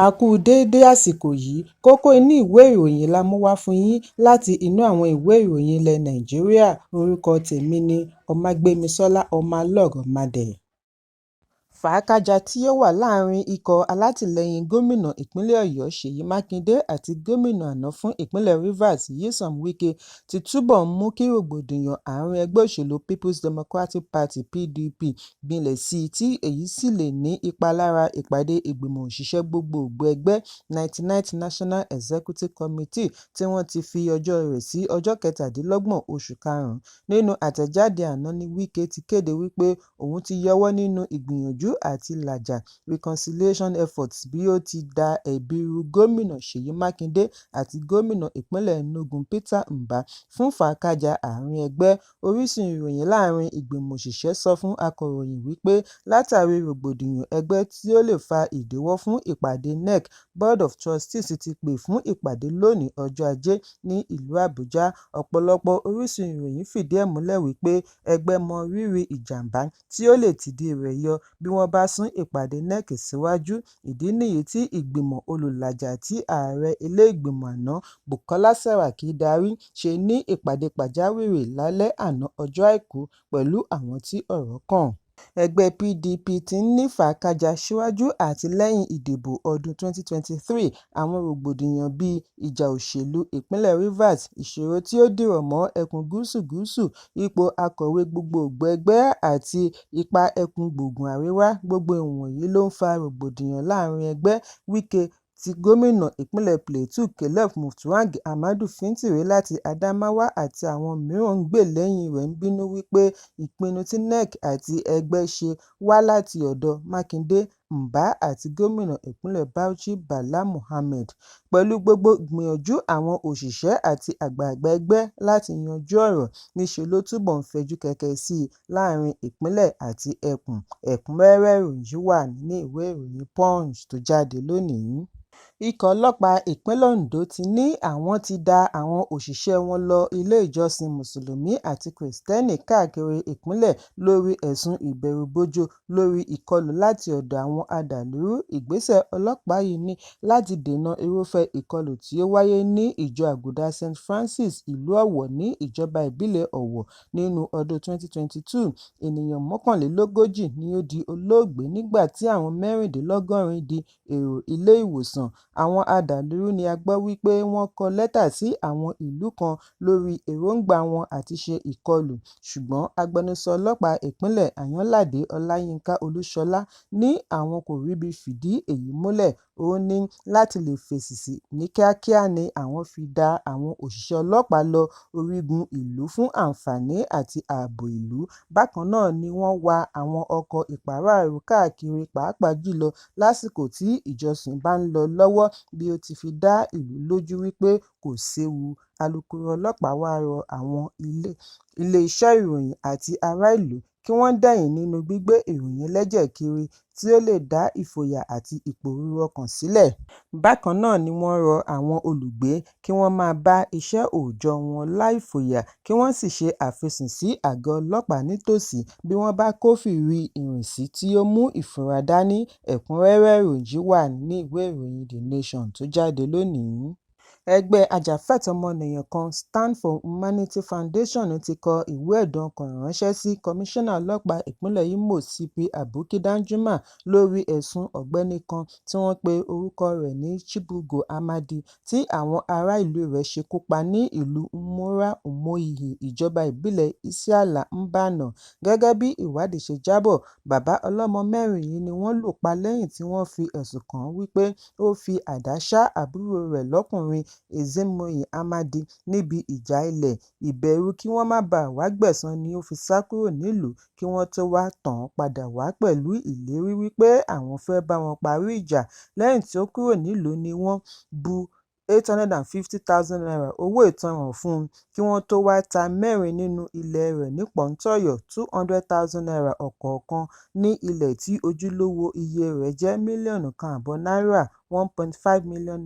A kú déédé àsìkò yìí. Kókó inú ìwé ìròyìn la mú wá fún yín láti inú àwọn ìwé ìròyìn ilẹ̀ Nàìjíríà. Orúkọ tèmi ni Ọmágbémisọ́lá Ọmọlọ́rọ̀mádé. Fàákájàá tí ó wà láàrin ikọ̀ alátìlẹ́yìn gómìnà ìpínlẹ̀ Ọ̀yọ́ Ṣèyí Mákindé àti gómìnà àná fún ìpínlẹ̀ Rivers Nyesom Wike ti túbọ̀ ń mú kí rògbòdìyàn àárín ẹgbẹ́ òṣèlú People's Democratic Party (PDP) gbilẹ̀ sí i, tí èyí sì lè ní ipa lára ìpàdé ìgbìmọ̀ òṣìṣẹ́ gbogboògbò ẹgbẹ́ 99th National Executive Committee tí wọ́n ti fi ọjọ́ rẹ̀ sí ọjọ́ 27 oṣù karùn-ún. Nínú àtẹ̀jáde àná ni Wike ti kéde wípé òun ti yọwọ́ nínú ìgbìyànjú àti làjà (reconciliation efforts) bí ó ti da ẹ̀bi ru Gómìnà Ṣèyí Mákindé àti gómìnà ìpínlẹ̀ Enugu Peter Mbah fún fàákájàá àárín ẹgbẹ́. Orísun ìròyìn láàrin ìgbìmọ̀ òṣìṣẹ́ sọ fún akọ̀ròyìn wípé látàrí rògbòdìyàn ẹgbẹ́ tí ó lè fa ìdíwọ́ fún ìpàdé NEC, Board of Trustees ti pè fún ìpàdé lónìí ọjọ́ Ajé ní ìlú Àbújá. Ọ̀pọ̀lọpọ̀ orísun ìròyìn fìdí ẹ̀ múlẹ̀ wípé ẹgbẹ́ mọ rírì ìjàmbá tí ó lè tìdí rẹ̀ yọ bí wọ́n bá sún ìpàdé NEC síwájú. Ìdí nìyí tí ìgbìmọ̀ olùlàjà tí ààrẹ ilé ìgbìmọ̀ àná Bùkọ́lá Sàràkí darí ṣe ní ìpàdé pàjáwìrì lálẹ́ àná ọjọ́ Àìkú pẹ̀lú àwọn tí ọ̀rọ̀ kàn. Ẹgbẹ́ PDP ti ń ní fàákájàá síwájú àti lẹ́yìn ìdìbò ọdún 2023. Àwọn rògbòdìyàn bíi ìjà òṣèlú ìpínlẹ̀ Rivers, ìṣòro tí ó dìrọ̀ mọ́ ẹkùn gúúsù gúúsù, ipò akọ̀wé gbogboògbò ẹgbẹ́ àti ipa ẹkùn gbùngbùn àríwá, gbogbo ìwọ̀nyí ló ń fa rògbòdìyàn láàrin ẹgbẹ́. Wike tí gómìnà ìpínlẹ̀ Plateau Caleb Mutfwang, Ahmadu Fintiri láti Adamawa àti àwọn mìíràn ń gbè lẹ́yìn rẹ̀ ń bínú wípé ìpinnu tí NEC àti ẹgbẹ́ ṣe wá láti ọ̀dọ̀ Mákindé, Mbah àti gómìnà ìpínlẹ̀ Bauchi Bala Mohammed. Pẹ̀lú gbogbo ìgbìyànjú àwọn òṣìṣẹ́ àti àgbààgbà ẹgbẹ́ láti yanjú ọ̀rọ̀, níṣe ló túbọ̀ ń fẹjú kẹ̀kẹ̀ sí i láàrin ìpínlẹ̀ àti ẹkùn. Ẹ̀kúnrẹ́rẹ́ ìròyìn yìí wà nínú ìwé ìròyìn Punch tó jáde lónìí. Ikọ̀ ọlọ́pàá ìpínlẹ̀ Ondo ti ní àwọn ti dá àwọn òṣìṣẹ́ wọn lọ ilé ìjọsìn Mùsùlùmí àti Kìrìsìtẹ́nì káàkiri ìpínlẹ̀ lórí ẹ̀sùn ìbẹ̀rùbojo lórí ìkọlù láti ọ̀dọ̀ àwọn adàlúrú. Ìgbésẹ̀ ọlọ́pàá yìí ní láti dènà irúfẹ́ ìkọlù tí ó wáyé ní ìjọ Àgùdà St. Francis, ìlú Ọ̀wọ̀ ní ìjọba ìbílẹ̀ Ọ̀wọ̀ nínú ọdún 2022. Ènìyàn 41 ni ó di olóògbé nígbà tí àwọn 86 di èrò ilé ìwòsàn. Àwọn adàlúrú ni a gbọ́ wípé wọ́n kọ lẹ́tà sí àwọn ìlú kan lórí èròńgbà wọn àti ṣe ìkọlù, ṣùgbọ́n agbẹnusọ ọlọ́pàá ìpínlẹ̀ Àyànládé Ọláyínká Olúṣọlá ní àwọn kò ríbi fìdí èyí múlẹ̀. Ó ní láti lè fèsì ní kíákíá ni àwọn fi dá àwọn òṣìṣẹ́ ọlọ́pàá lọ orígun ìlú fún àǹfààní àti ààbò ìlú. Bákan náà ni wọ́n wa àwọn ọkọ̀ ìpàráàrò káàkiri pàápàá jùlọ lásìkò tí ìjọsìn bá ń lọ lọ́wọ́ bí ó ti fi dá ìlú lójú wípé kò séwu. Alūkkóró ọlọ́pàá wá rọ àwọn iléeṣẹ́ ìròyìn àti ará ìlú kí wọ́n dẹ̀yìn nínú gbígbé ìròyìn ẹlẹ́jẹ̀ kiri tí ó lè dá ìfòyà àti ìpòrúru ọkàn sílẹ̀. Bákan náà ni wọ́n rọ àwọn olùgbé kí wọ́n máa bá iṣẹ́ òòjọ́ wọn láì fòyà, kí wọ́n sì ṣe àfisùn sí àgọ́ ọlọ́pàá nítòsí bí wọ́n bá kófìrí ìrìnsí tí ó mú ìfura dání. Ẹ̀kúnrẹ́rẹ́ ìròyìn yìí wà nínú ìwé ìròyìn The Nation tó jáde lónìí. Ẹgbẹ́ ajàfẹ́tọ̀ọ́ ọmọnìyàn kan Stand for Humanity Foundation ti kọ ìwé ẹ̀dùn ọkàn ránṣẹ́ sí Kọmíṣánná Ọlọ́pàá Ìpínlẹ̀ Imo CP Aboki Danjuma lórí ẹ̀sùn ọ̀gbẹ́ni kan tí wọ́n pe orúkọ rẹ̀ ní Chibugo Amadi tí àwọn ará ìlú rẹ̀ ṣekú pa ní ìlú Umuro Umuahi, ìjọba ìbílẹ̀ Isiala Mbano. Gẹ́gẹ́ bí ìwádìí ṣe jábọ̀, bàbá ọlọ́mọ mẹ́rin yìí ni wọ́n lù pa lẹ́yìn tí wọ́n fi ẹ̀sùn kàn án wípé ó fi àdá ṣá àbúrò rẹ̀ lọ́kùnrin Ezemohi Amadi níbi ìjà ilé. Ìbẹ̀rù kí wọ́n má baà wá gbẹ̀san ni ó fi sá kúrò nílùú kí wọ́n tó wá tàn án padà wá pẹ̀lú ìlérí wípé àwọn fẹ́ bá wọn parí ìjà. Lẹ́yìn tí ó kúrò nílùú ni wọ́n bu ₦850,000 owó ìtanràn fún un kí wọ́n tó wáá ta mẹ́rin nínú ilé rẹ̀ ní pọ́ńtọ̀yọ̀ ₦200,000 ọ̀kọ̀ọ̀kan ní ilé tí ojúlówó iye rẹ̀ jẹ́ mílíọ̀nù 1.5 náírà ₦1.5 million.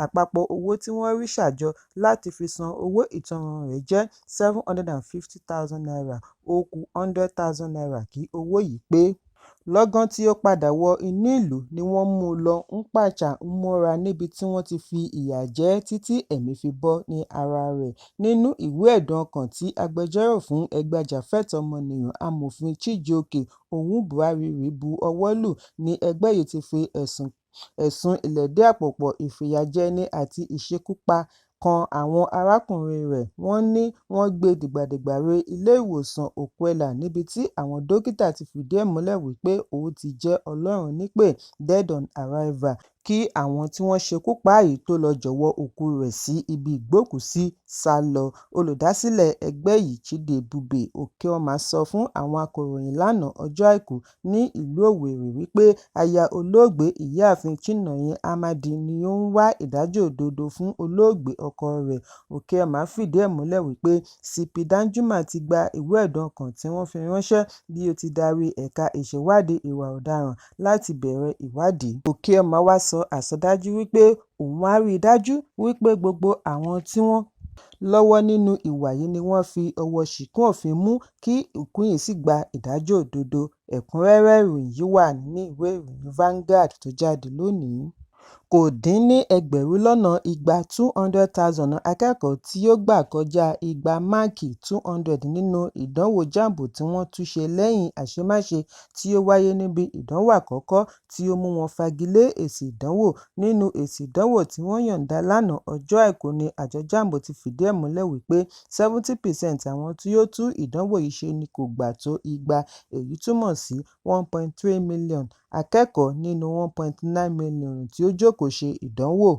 Àpapọ̀ owó tí wọ́n rí ṣà jọ láti fi san owó ìtanràn rẹ̀ jẹ́ ₦750,000, ó kù ₦100,000 kí owó yìí pé. Lọ́gán tí ó padà wọ inú ìlú ni wọ́n mú un lọ Mkpacha Umuora níbi tí wọ́n ti fi ìyà jẹ ẹ́ títí ẹ̀mí fi bọ́ ní ara rẹ̀. Nínú ìwé ẹ̀dùn ọkàn tí agbẹjọ́rò fún ẹgbẹ́ ajàfẹ́tọ̀ọ́ ọmọnìyàn Amòfin Chijioke Onwubuariri bu ọwọ́ lù ní ẹgbẹ́ yìí ti fi ẹ̀sùn ìlẹ̀dí-àpòpọ̀, ìfìyàjẹni àti ìṣekúpa kan àwọn arákùnrin rẹ̀. Wọ́n ní wọ́n gbé e dìgbàdìgbà re ilé-ìwòsàn Okwelle níbi tí àwọn dókítà ti fìdí ẹ̀ múlẹ̀ wípé ó ti jẹ́ Ọlọ́run nípè (dead on arrival) kí àwọn tí wọ́n ṣekú pa á yìí tó lọ jọ̀wọ́ òkúu rẹ̀ sí ibi ìgbókùú-sí sá lọ. Olùdásílẹ̀ ẹgbẹ́ yìí Chidiebube Okeoma sọ fún àwọn akọ̀ròyìn lánàá ọjọ́ Àìkú ní ìlú Owerri wípé aya olóògbé Ìyáàfin Chinenye Amadi ni ó ń wá ìdájọ́ òdodo fún olóògbé ọkọ rẹ̀. Okeoma fìdí ẹ̀ múlẹ̀ wípé CP Danjuma ti gba ìwé ẹ̀dùn ọkàn tí wọ́n fi ránṣẹ́ bí ó ti darí Ẹ̀ka Ìṣèwádìí Ìwà Ọ̀daràn láti bẹ̀rẹ̀ ìwádìí. Okeoma wá sọ àsọdájú wípé òun á rí i dájú wípé gbogbo àwọn tí wọ́n lọ́wọ́ nínú ìwà yìí ni wọ́n fi ọwọ́ ṣìkún òfin mú kí Ikuyi sì gba ìdájọ́ òdodo. Ẹ̀kúnrẹ́rẹ́ ìròyìn yìí wà nínú ìwé ìròyìn Vanguard tó jáde lónìí. Kò dín ní ẹgbẹ̀rún lọ́nà igba 200,000 akẹ́kọ̀ọ́ tí ó gbà kọjá igba máàkì 200 nínú ìdánwò JAMB tí wọ́n tún ṣe lẹ́yìn àṣemáṣe tí ó wáyé níbi ìdánwò àkọ́kọ́ tí ó mú wọn fagilé èsì ìdánwò. Nínú èsì ìdánwò tí wọ́n yọ̀ǹda lánàá ọjọ́ Àìkú ni àjọ JAMB ti fìdí ẹ̀ múlẹ̀ wípé 70% àwọn tí ó tún ìdánwò yìí ṣe ni kò gbà tó igba, èyí túmọ̀ sí 1.3 mílíọ̀nù akẹ́kọ̀ọ́ nínú 1.9 mílíọ̀nù tí ó jókòó ṣe ìdánwò.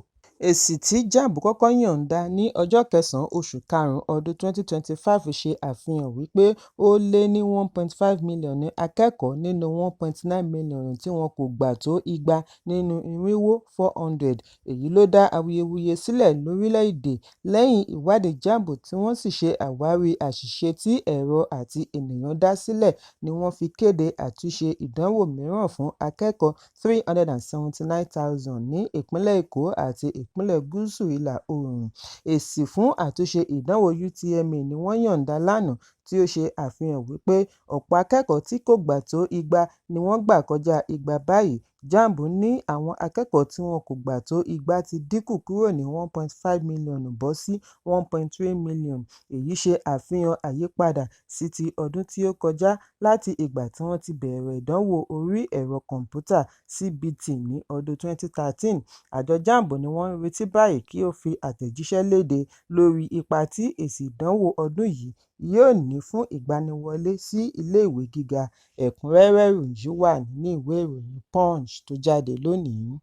Èsì tí JAMB kọ́kọ́ yọ̀ǹda ní ọjọ́ kẹsàn-án oṣù karùn-ún ọdún 2025 ṣe àfihàn wípé ó lé ní 1.5 mílíọ̀nù akẹ́kọ̀ọ́ nínú 1.9 mílíọ̀nù tí wọn kò gbà tó igba nínú irinwó 400. Èyí ló dá awuyewuye sílẹ̀ lórílẹ̀-èdè. Lẹ́yìn ìwádìí JAMB tí wọ́n sì ṣe àwárí àṣìṣe tí ẹ̀rọ àti ènìyàn dá sílẹ̀ ni wọ́n fi kéde àtúnṣe ìdánwò mìíràn fún akẹ́kọ̀ọ́ 379,000 ní ìpínlẹ̀ Èkó àti ìpínlẹ̀ Gúúsù Ìlà-Oòrùn. Èsì fún àtúnṣe ìdánwò UTME ni wọ́n yọ̀ǹda lánàá tí ó ṣe àfihàn wípé ọ̀pọ̀ akẹ́kọ̀ọ́ tí kò gbà tó igba ni wọ́n gbà kọjá igba báyìí. JAMB ní àwọn akẹ́kọ̀ọ́ tí wọn kò gbà tó igba ti dínkù kúrò ní 1.5 mílíọ̀nù bọ́ sí 1.3 mílíọ̀nù. Èyí ṣe àfihàn àyípadà sí ti ọdún tí ó kọjá láti ìgbà tí wọ́n ti bẹ̀rẹ̀ ìdánwò orí ẹ̀rọ kọ̀m̀pútà CBT ní ọdún 2013. Àjọ JAMB ni wọ́n ń retí báyìí kí ó fi àtẹ̀jíṣẹ́ léde lórí ipa tí èsì ìdánwò ọdún yìí yóò ní fún ìgbaniwọlé sí ilé-ìwé gíga. Ẹ̀kúnrẹ́rẹ́ ìròyìn yìí wà nínú ìwé ìròyìn Punch tó jáde lónìí.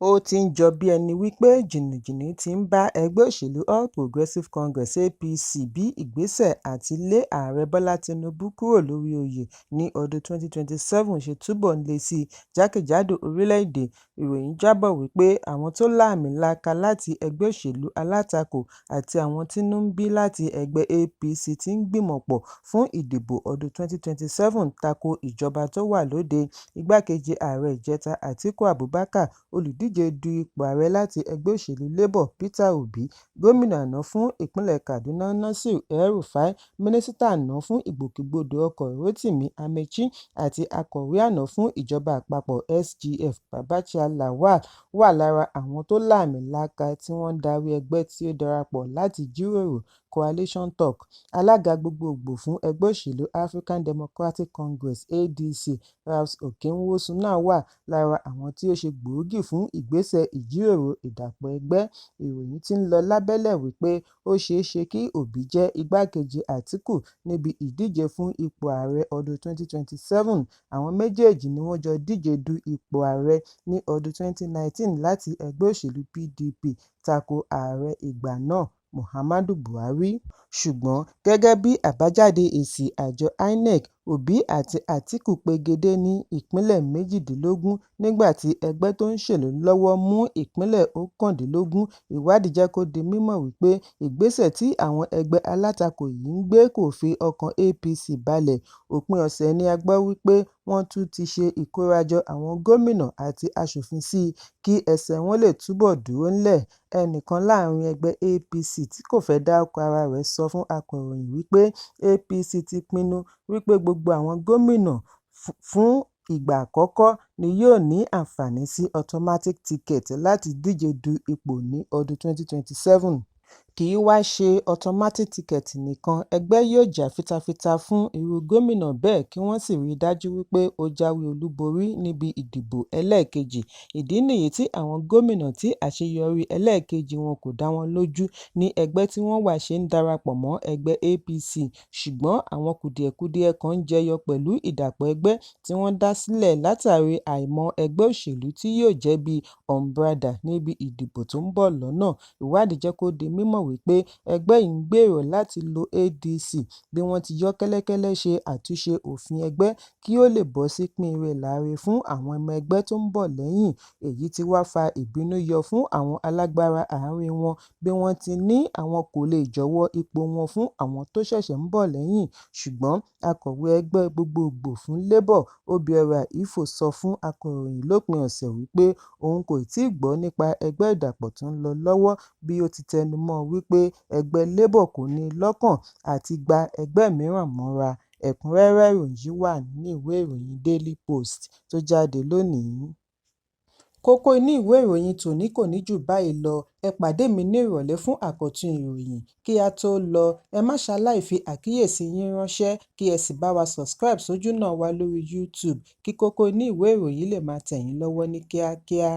Ó ti ń jọ bí ẹni wípé jìnnìjìnnì ti ń bá ẹgbẹ́ òṣèlú All Progressive Congress (APC) bí ìgbésẹ̀ àti lé Ààrẹ Bọ́lá Tinubu kúrò lórí oyè ní ọdún 2027 ṣe túbọ̀ ń le sí i jákèjádò orílẹ̀-èdè. Ìròyìn jábọ̀ wípé àwọn tó láàmìlàaka láti ẹgbẹ́ òṣèlú alátakò àti àwọn tínú ń bí láti ẹgbẹ́ APC ti ń gbìmọ̀pọ̀ fún ìdìbò ọdún 2027 tako ìjọba tó wà lóde. Igbákejì ààrẹ ìjẹta Atiku Abubakar, olùdíje du ipò ààrẹ láti ẹgbẹ́ òṣèlú Labour Peter Obi, gómìnà àná fún ìpínlẹ̀ Kaduna Nasir El-Rufai, mínísítà àná fún ìgbòkègbodò ọkọ̀ Rotimi Amaechi àti akọ̀wé àná fún ìjọba àpapọ̀ SGF Babachir Lawal wà lára àwọn tó láàmìlàaka tí wọ́n ń darí ẹgbẹ́ tí ó darapọ̀ láti jíròrò coalition talk. Alága gbogboògbò fún ẹgbẹ́ òṣèlú African Democratic Congress (ADC) Ralphs Okenwosu náà wà lára àwọn tí ó ṣe gbòógì fún ìgbésẹ̀ ìjíròrò ìdàpọ̀ ẹgbẹ́. Ìròyìn tí ń lọ lábẹ́lẹ̀ wípé ó ṣeé ṣe kí Obi jẹ́ igbákejì Atiku níbi ìdíje fún ipò ààrẹ ọdún 2027. Àwọn méjèèjì ni wọ́n jọ díje du ipò ààrẹ ní ọdún 2019 láti ẹgbẹ́ òṣèlú PDP tako ààrẹ ìgbà náà Muhammadu Buhari. Ṣùgbọ́n gẹ́gẹ́ bí àbájáde èsì àjọ INEC, Obi àti Atiku pegedé ní ìpínlẹ̀ méjìdínlógún nígbà tí ẹgbẹ́ tó ń ṣèlú lọ́wọ́ mú ìpínlẹ̀ ókàndínlógún. Ìwádìí jẹ́ kó di mímọ̀ wípé ìgbésẹ̀ tí àwọn ẹgbẹ́ alátakò yìí ń gbé kò fi ọkàn APC balẹ̀. Òpin ọ̀sẹ̀ ni a gbọ́ wípé wọ́n tún ti ṣe ìkórajọ àwọn gómìnà àti aṣòfin sí kí ẹsẹ̀ wọn lè túbọ̀ dúró ńlẹ̀. Ẹnìkan láàrin ẹgbẹ́ APC tí kò fẹ́ dárúkọ ara rẹ̀ sọ fún akọ̀ròyìn wípé APC ti pinnu wípé gbogbo àwọn gómìnà fún Ìgbà àkọ́kọ́ ni yóò ní àǹfààní sí automatic ticket láti díje du ipò ní ọdún 2027. Kì í wáá ṣe automatic ticket nìkan, ẹgbẹ́ yóò jà fitafita fún irú gómìnà bẹ́ẹ̀ kí wọ́n sì rí i dájú wípé ó jáwé olúborí níbi ìdìbò ẹlẹ́ẹ̀kejì. Ìdí nìyí tí àwọn gómìnà tí àṣeyọrí ẹlẹ́ẹ̀kejì wọn kò dá wọn lójú ní ẹgbẹ́ tí wọ́n wà ṣe ń darapọ̀ mọ́ ẹgbẹ́ APC. Ṣùgbọ́n àwọn kùdìẹ̀kudiẹ kan ń jẹyọ pẹ̀lú ìdàpọ̀ ẹgbẹ́ tí wọ́n dá sílẹ̀ látàrí àìmọ̀ ẹgbẹ́ òṣèlú tí yóò jẹ́ bíi umbrella níbi ìdìbò tó ń bọ̀ lọ́nà. Ìwádìí jẹ́ kó di mímọ̀ wípé ẹgbẹ́ yìí ń gbèrò láti lo ADC bí wọ́n ti yọ́ kẹ́lẹ́kẹ́lẹ́ ṣe àtúnṣe òfin ẹgbẹ́ kí ó lè bọ́ sí pínre-làre fún àwọn ọmọ ẹgbẹ́ tó ń bọ̀ lẹ́yìn. Èyí tí wàá fa ìbínú yọ fún àwọn alágbára àárín wọn bí wọ́n ti ní àwọn kò lè jọ̀wọ́ ipò wọn fún àwọn tó ṣẹ̀ṣẹ̀ ń bọ̀ lẹ́yìn. Ṣùgbọ́n akọ̀wé ẹgbẹ́ gbogboògbò fún Labour, Obiora Ifo, sọ fún akọ̀ròyìn lópin ọ̀sẹ̀ wípé òun kò tíì gbọ́ nípa ẹgbẹ́ ìdàpọ̀ tó ń lọ lọ́wọ́, bí ó ti tẹnumọ́ wípé ẹgbẹ́ Labour kò ní lọ́kàn àti gba ẹgbẹ́ mìíràn mọ́ra. Ẹ̀kúnrẹ́rẹ́ ìròyìn yìí wà nínú ìwé ìròyìn Daily Post tó jáde lónìí. Kókó inú ìwé ìròyìn tòní kò ní jù báyìí lọ. Ẹ pàdé mi ní ìrọ̀lẹ́ fún àkọ́tún ìròyìn. Kí á tó lọ, ẹ má ṣaláì fi àkíyèsí yín ránṣẹ́ kí ẹ sì bá wa subscribe sójúnà wa lórí YouTube kí kókó inú ìwé ìròyìn lè máa tẹ̀ yín lọ́wọ́ ní kíákíá.